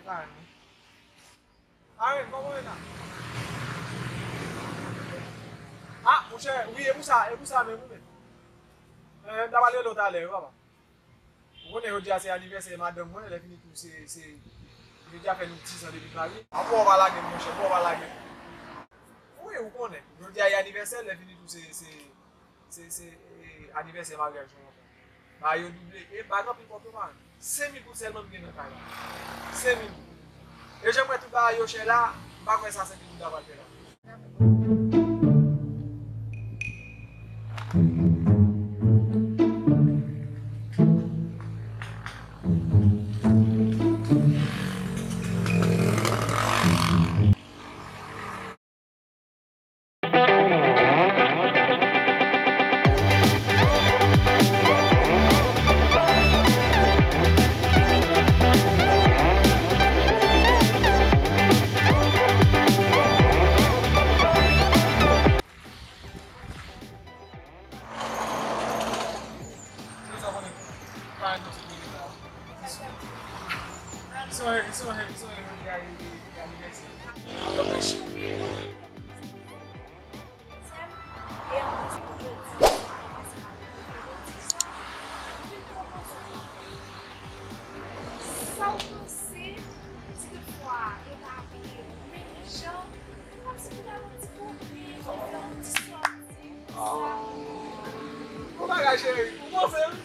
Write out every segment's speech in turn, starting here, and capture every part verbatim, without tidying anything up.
Karen, kòman w ye la? Ah, monchè, wi, e pou sa, e pou sa menm, wi, men. Eh, m ta pale w talè, wi, papa. Ou konnen jodi a se anivèsè madanm mwen, lè fini tou se, se, jodi a fè nou diz an depi n marye. Apa w pa lage m, monchè, apa w pa lage m? Wi, ou konnen. Jodi a e anivèsè, lè fini tou se, se, se, se, eh, anivèsè maryaj nou ankò. Bagay yo double. E m pa gen anpil kòb non, pa. Senk mil goud sèlman m gen nan kay la. Senk mil goud. E jan m wè tout bagay yo chè la, m pa kwè sa senk mil goud la pral fè la. Sa w panse, si toutfwa e pa vini menm jan, kòmsi pou ta yon ti kote, pou fè yon ti sòti, sa. Bon bagay, cheri. Ou panse, wi?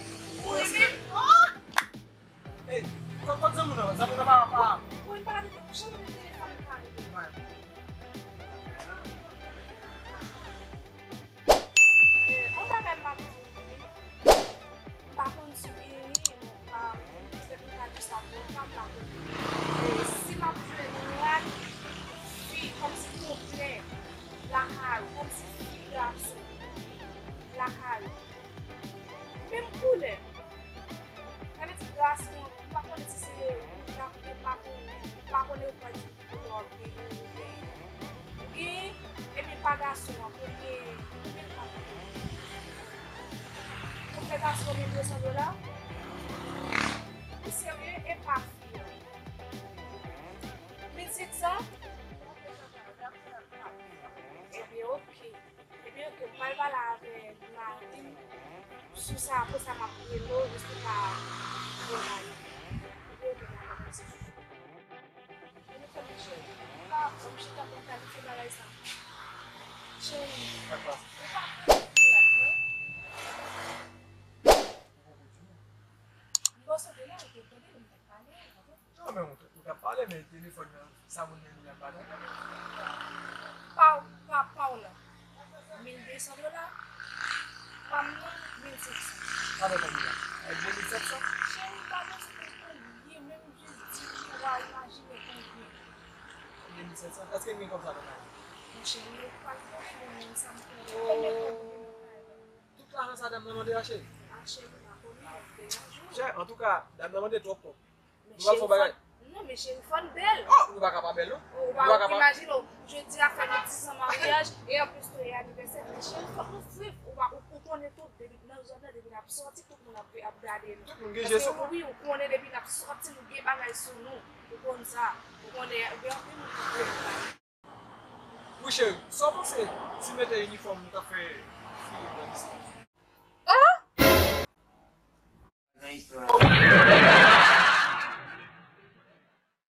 Ou renmen? Ah! Ey, kot, kot zanmi w nan? Zanmi w nan pa, pa. Mwen pa rete, janm rete telefòn pa rete. Eh, yon bagay m pa konn di w, wi. M pa konn si w genyen, men m pa, se pou m ta di sa pou ou, m pa, m pa konn. Eh, si m ap jwenn rad fi kòmsi konplè lakay ou, kòmsi fi gason lakay ou. Menm koulè. Sa vle di gason an, m pa konnen si se ou k ap gen, m pa konnen, m pa konnen ou pral di kote w ap gen, ou gen, ou gen, epi pa gason an, premye, premye ka. Ou fè gason an mil de san dola? Ou serye? E pa fi an? Mil senk san? Ebyen, oke. Ebyen, oke, m pral pale avèk mari m sou sa, apre sa m ap rele w, jis pou ta pale. Ebyen, oke, dakò, mèsi. Ebyen, fè m cheri. Pa, m chita pou m planifye bagay sa. Cheri, ou pa pran kouraj, non? M panse w te la, ou te tande, m t ap pale. Non, men ou, ou t ap pale, men telefòn nan, sa moun nan li ap pale. Pa, pa, pa w la. Mil de san dola. Pa m nan, mil senk san. Sa fè konbyen la? Avèk de mil senk san? Cheri, pa bezwen konbyen, menm jis di m, w a imajine konbyen. De mil senk san? Èske m gen kòb sa nan kay la? Monchè, ou pa konnen, menm sa m konnen. Konbyen kòb ou gen nan kay la? Tout lajan sa dam nan mande a, cheri? A, cheri, m pa konnen, m ap deranje w. Chè, antouka, dam nan mande twòp kòb. Nou pral fè yon bagay. Non, men cheri, fò n bèl. Oh, nou pa ka pa bèl, non. Ou pa imajine w, jodi a fè nou diz an maryaj, e anplis tou e anivèsè. Men cheri, fòk nou swiv. Ou pa, ou, ou konnen tou, depi nan zòn nan, depi n ap sòti, tout moun ap, ap gade nou. Tout moun gen je sou nou. Paske, wi, ou konnen depi n ap sòti, nou gen bagay sou nou. Ou konn sa. Ou konnen, gen anpil moun ki konnen sa. Wi, cheri, sa w panse si m mete inifòm, nou ta fè figi blan isit? Oh! Nan istwa